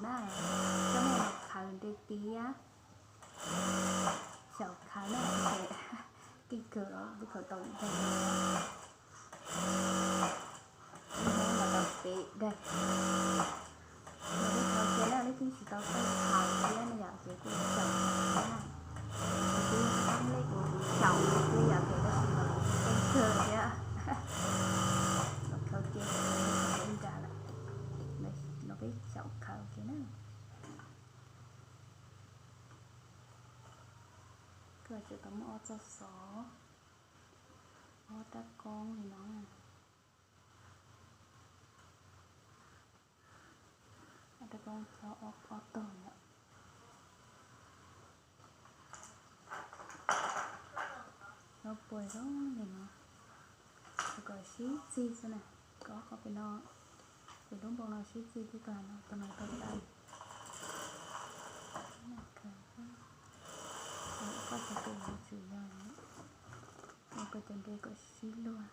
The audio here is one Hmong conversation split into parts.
Coj nej los khaws nte tiab, xyaum khaws na, keej kawg los lub khaws tau ntag. Lub hmoob los tau peb daim. Los peb khaws kiag na, leej twg tsis tau txawj khaws thiab no yom, ces kuj xyaum khaws thiab na. Kuv twb muaj lej kuv xyaum thiab yom, ces tab sis mas kuv keej kawg thiab. Los khaws kiag, los peb nra lawm, los peb xyaum khaws kiag na. Koj tseem tau muaj ob txoj xov, ob rab koob li no, ob rab koob ob tog yom. Nyob puag zoo li no, kom sib txig xwb na, kom qhov pem no, pem lub npoo no sib txig twb tag no, tag no tau tag. Koj cov pem no tsum yog ua koj cov nte kom sib luag.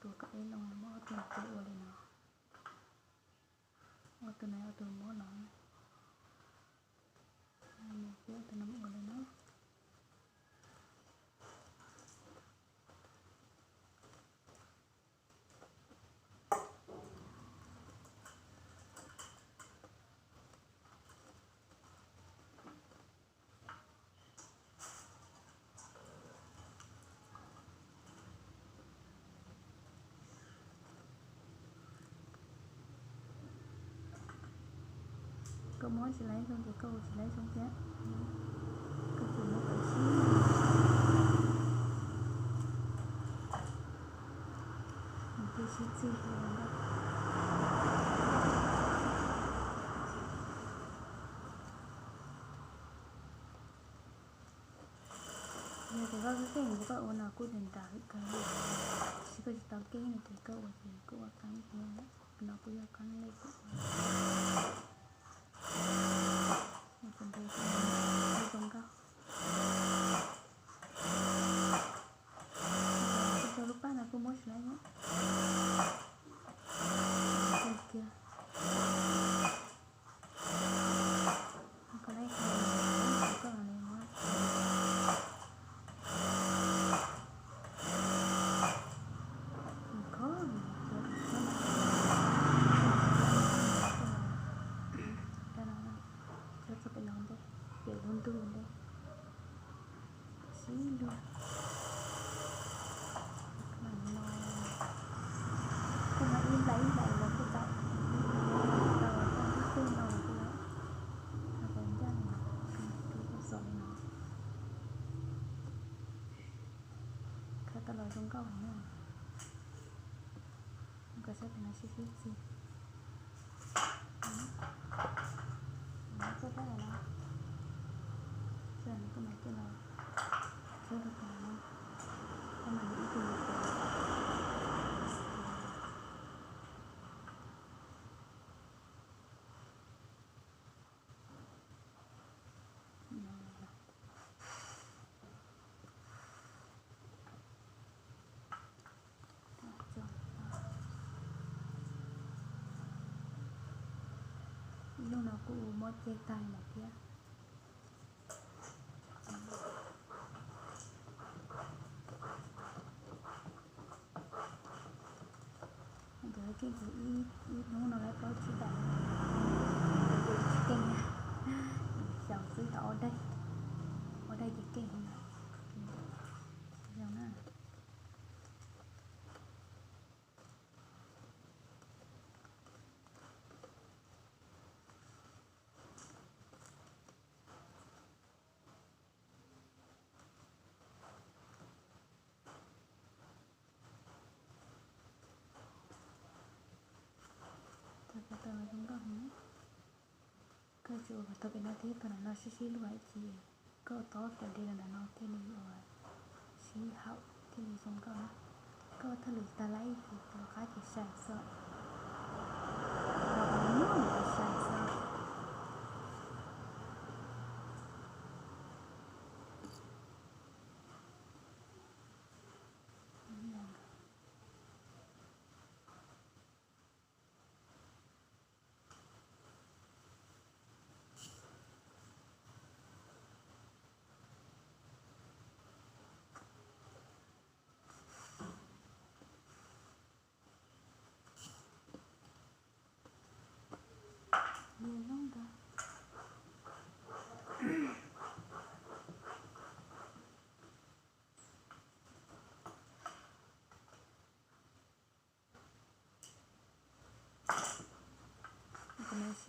Tus koj ib loo muab ob tug ua li no, ob tug no ob tug muab los, ob tug no ua li no. Koj muab tsis laib zoo ces koj ua tsis laib zoo thiab. Koj tsis muab kawm sib, nws thiaj sib txig li ntag. Yog tias koj keej ces koj ua no kuj nws nrawm kawg li. Tab sis koj tsis tau keej no ces koj ua ces koj ua qeeb thiab. No kuj yog qeeb li. Ua zoo nkauj. Koj rau lub paj no kuj muab tsis laib na. Kiag. Koj laib koj, koj los li no. Kho, cov txog pem no ntej, pem lub ntuj ntej. Sib luag. Kuj no ib nplais ib nplais los kuj tau, tau tau ib tug no los kuj tau, tau ncaj li no, kuj xom li no. Khaws tau los zoo nkauj heev na. Koj saib pem no sib sib txig. Txoj dab no, txoj no kuj mas coj los txog rau pem no, koj mam li ib tug ib tug. Ib lub no kuj muab ceg tag lawm thiab. Ntawd keej ces ib hnub no lawv plaub tsib daim, ces tsis keej na. Xyaum xwb tau ob daim, ob daim ces keej na. Zoo na. Tau cov tau zoo nkauj heev. Koj tsuas ua tau pem no thiab, tau ntawm no sib sib luag ib chim, koj ua tau cov nte ntawm no thiaj li ua sib haum thiaj li zoo nkauj na. Koj ua thawj lwm tag laib ces rov qab ces sai xwb. Rov qab mus ces sai xwb.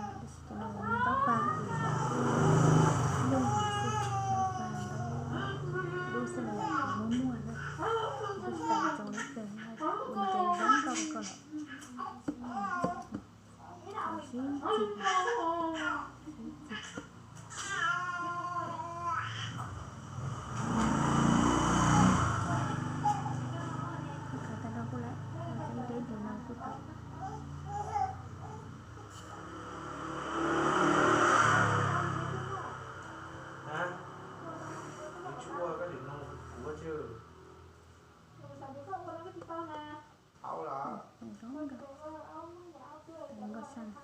Tab sis cov no yog ntaub pag, ntaub pag, ntaub lub xwb na, muag muag na, kuv tsis xav tso lub twg, ua ntev zoo nkauj rau koj lawm. Sib txig, sib txig. Khaws tag nrho kuj lawm, cov deb deb no kuj tau. Zoo nkauj, zoo nkauj sab na.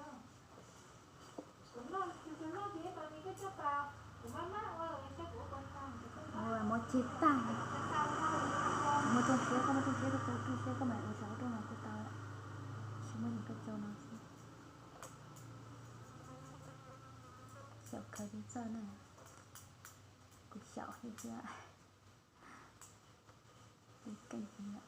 Ua mov ceg tag, muaj rooj siab, koj muaj rooj siab koj tso rooj siab, koj mam ua saum rooj no kuj tau. Tsis muaj ces koj tso no xwb. Xyaum khaws tsis txawj na, kuv xyaum thiab thiab. Keej heev.